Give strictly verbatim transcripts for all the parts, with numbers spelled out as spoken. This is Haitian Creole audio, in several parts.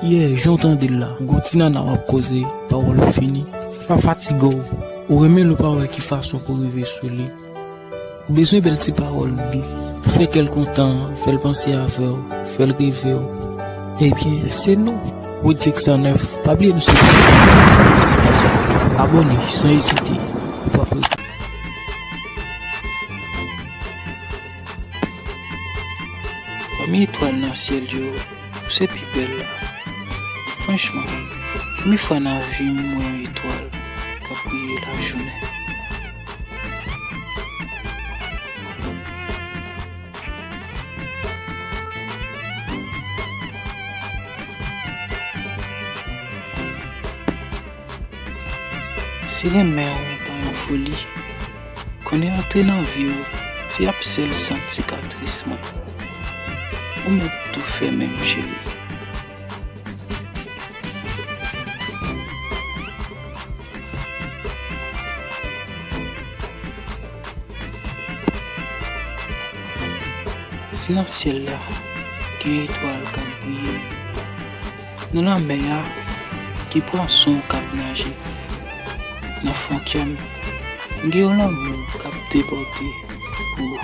Yeah, jan w tande l la, gon ti nana w ap koze, pawòl ou fini. Pa fatige w. Ou renmen l ou pa wè ki fason pou rive sou li. Ou bezwen bèl ti pawòl dous pou fè kè l kontan, fè l panse avè w, fè l reve w. Ebyen, se nou, Rodrick san nèf. Pa bliye nou se sa fè sitasyon. Abòne san ezite, ou p ap regrèt. Pami etwal nan syèl yo, ou se pi bèl la. Franchman, premye fwa nan vi m m wè yon etwal k ap briye lajounen. Se renmen w pa yon foli. Konnen antre nan vi w, se ap sèl sant sikatris mwen. Ou mèt tou fè menm, cheri. Si nan syèl la, gen etwal k ap briye, nan lanmè a, gen pwason k ap naje, nan fon kè m, gen yon lanmou k ap debòde pou ou.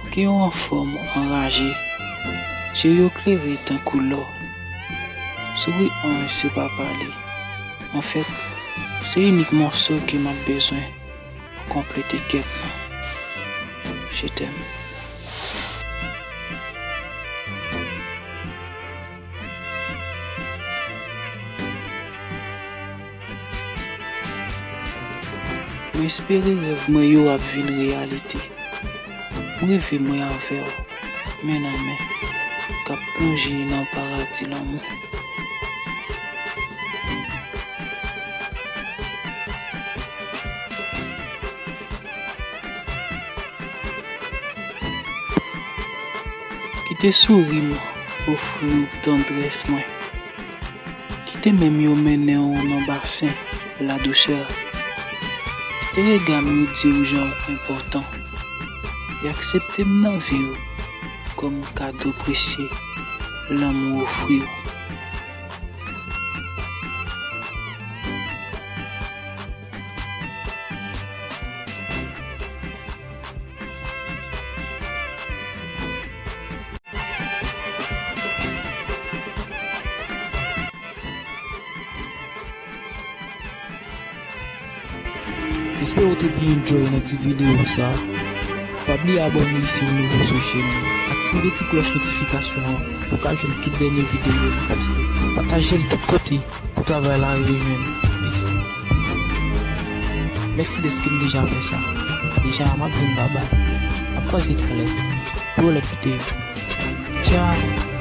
Ou gen yon fòm anraje, je yo klere tankou lò. Souri anj se pa pale. Anfèt, se inik mòso ke m ap bezwen pou konplete kèt mwen. Je t'aime. Mwen espere rèv mwen yo ap vin reyalite. M reve mwen avè w, men nan men, k ap plonje nan paradi lanmou. Kite souri m ofri w tandrès mwen. Kite men m yo mennen w nan basen ladousè. Kite rega m yo di w jan w enpòtan. E aksepte m nan vi w kòm kado presye lanmou ofri w. Espere w te byen enjoy nan ti videyo sa. Pa bliye abòne si w nouvo sou chèn nan. Aktive ti klòch notifikasyon an pou w ka jwenn tout dènye videyo nou poste. Pataje l tout kote pou travay la rive jwenn plis moun. Mèsi dèske n deja fè sa. Deja, m ap di n babay. N ap kwaze talè pou yon lòt videyo. Tchao!